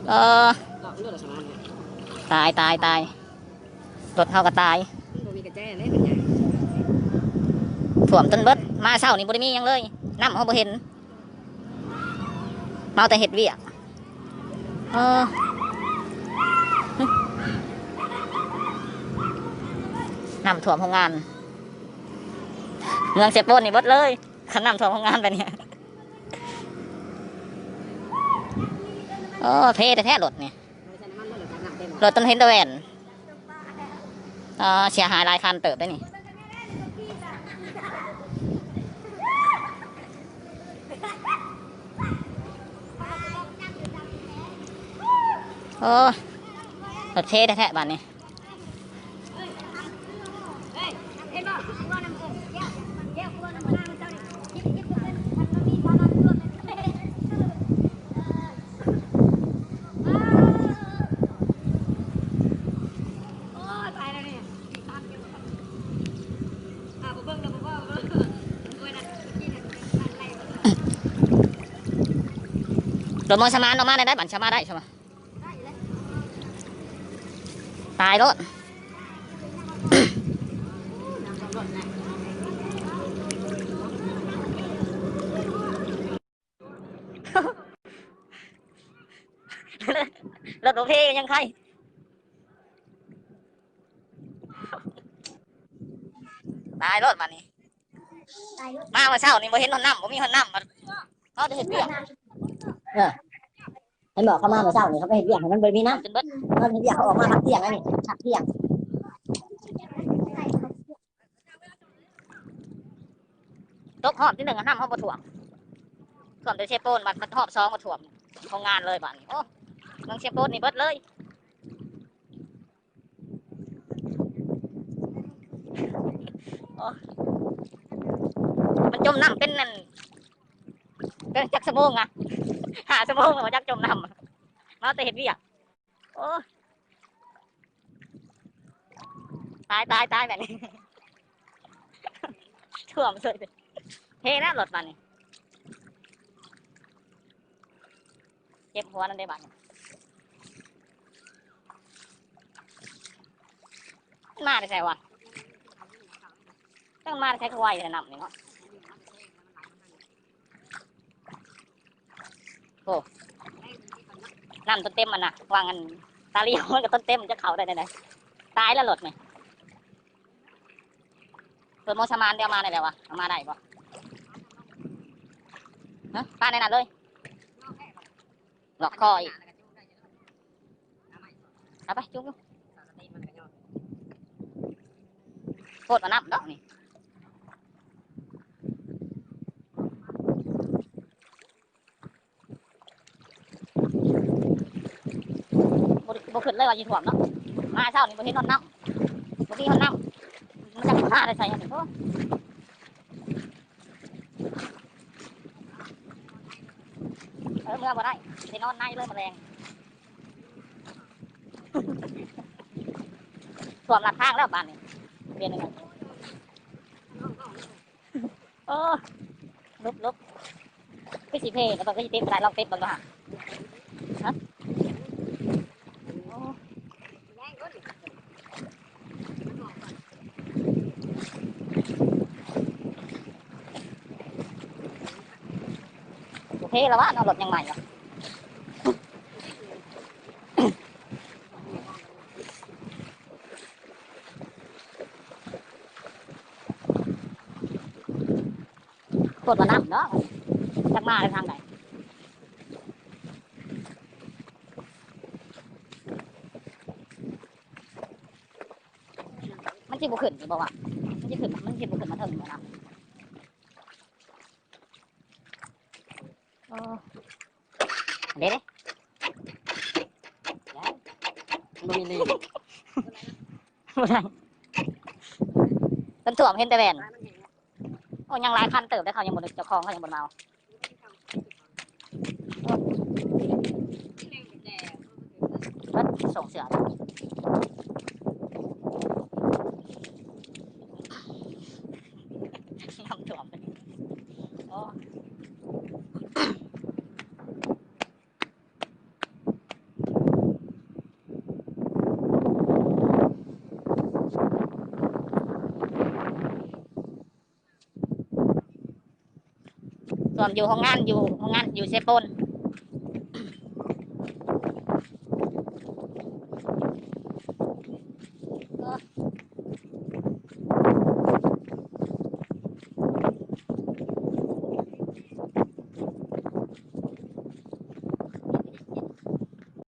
ເອີ ຕາຍ ຕາຍ ຕາຍ ລົດເຮົາກໍຕາຍ ຖ້ວມຈົນເບິດ. ມາເຊົ້ານີ້ບໍ່ໄດ້ມີຫຍັງເລີຍ ນ້ຳເຮົາບໍ່ເຫັນ ເມົາແຕ່ເຮັດວຽກ. ເອີ ນ້ຳຖ້ວມໂຮງງານ ເມືອງເຊໂປນນີ້ເບິດເລີຍ ຄັນນ້ຳຖ້ວມໂຮງງານແບບນີ້. ໂອ້ ເພແທ້ໆ ລົດນີ້ ລົດຕົນເຫັນແຕ່ແວ່ນ. ອ່າ ເສຍຫາຍຫຼາຍຄັນເຕີບເດ້ນີ້. ໂອ້ ລົດເພແທ້ໆ ບາດນີ້. ລົດມອສະມານອອກມາໄດ້ ບາດຊະມາໄດ້ຊະ. ຕາຍໂລດ ລົດບໍ່ເພຍັງໄຄ ຕາຍໂລດບາດນີ້. ມາມື້ເຊົ້ານີ້ບໍ່ເຫັນຮອດນ້ຳ ບໍ່ມີຮອດນ້ຳ ເຮົາຈະເຮັດວຽກ. ເອີ ເຫັນບໍ່ ເຂົາມາມື້ເຊົ້ານີ້ ເຂົາໄປເຮັດວຽກໃຫ້ມັນບໍ່ໄດ້ມີນ້ຳ ຈົນເບິດ ເຂົາເຮັດວຽກ ເຂົາອອກມາພັກທ່ຽງອັນນີ້ ພັກທ່ຽງ ຕົກຮອບທີໜຶ່ງ ນ້ຳເຮົາບໍ່ຖ້ວມ ຖ້ວມແຕ່ເຊໂປນ ບັດຮອບສອງມາຖ້ວມໂຮງງານເລີຍບາດນີ້. ໂອ້ ເມືອງເຊໂປນນີ້ເບິດເລີຍ. ໂອ້ ມັນຈົມນ້ຳເປັນນັ້ນ ເປັນຈັກຊົ່ວໂມງອະ ຫ້າຊົ່ວໂມງແລ້ວ ບໍ່ຈັກຈົມນ້ຳ ເມົາແຕ່ເຮັດວຽກ. ໂອ້ ຕາຍ ຕາຍ ຕາຍ ແບບນີ້ ຖ້ວມເສີຍ ເພແລ້ວລົດບາດນີ້. ເຈັບຫົວນຳເດ້ບາດນີ້ ມາແຕ່ໃສວະ ຈັກມາແຕ່ໃສ ຄືໄວແທ້ນ້ຳນີ້ເນາະ. ໂອ້ ນ້ຳຕົ້ນເຕັມອັນນະ ຫວ່າງອັນຕາຫຼຽວມັນກໍຕົ້ນເຕັມ ມັນຈະເຂົ້າໄດ້ແນວໃດ ຕາຍແລ້ວລົດນີ້. ເປີດໝໍສະມານ ດຽວມາໄດ້ແລ້ວວະ ເອົາມາໄດ້ບໍ່ ຮະ ປາໃນນັ້ນເລີຍ ລັອກຄໍອີກ ເອົາໄປຈຸ້ມຢູ່ ໂພດວ່ານ້ຳດອກນີ້. ບໍ່ ບໍ່ຄິດເລີຍວ່າຊິຖ້ວມເນາະ ມາເຊົ້ານີ້ບໍ່ເຫັນຮອດນ້ຳ ບໍ່ມີຮອດນ້ຳ ມັນຈະມາໄດ້ໃສອັນນີ້. ໂອ້ ເອີ ເມືອບໍ່ໄດ້ ໄປນອນໃນເລີຍມື້ແລງ ຖ້ວມລັດທາງແລ້ວບາດນີ້ ເປັນຈັ່ງໃດ. ໂອ້ ຫຼົບໆ ຄືຊິເພ ແລ້ວກໍຄືຊິເຕັມບໍ່ໄດ້ ລອງເຕັມເບິ່ງດູຫາ ຮະ ໂອ້ ບໍ່ເພແລ້ວວະເນາະ ລົດຍັງໃໝ່ຢູ່. ໂຄດວ່ານ້ຳເນາະ ຈັກມາໄດ້ທາງໃດ ມັນຊິບໍ່ຂຶ້ນຢູ່ບໍ່ວະ ມັນຊິຂຶ້ນ ມັນຊິບໍ່ຂຶ້ນມາເທິງບໍ່ນະ. ເອີ ເດ້ ເດ້ ບໍ່ມີລີ ບໍ່ໄດ້ ເພິ່ນຖ້ວມເຫັນແຕ່ແວ່ນ. ໂອ້ ຍັງຫຼາຍຄັນເຕີບເດ້ ເຂົາຍັງບໍ່ໄດ້ ເຈົ້າຂອງເຂົາຍັງບໍ່ໄດ້ມາເອົາ. ເບິດ ສົ່ງເສື້ອ ນ້ຳຖ້ວມ ໂອ້. ຖ້ວມຢູ່ໂຮງງານ ຢູ່ໂຮງງານຢູ່ເຊໂປນ.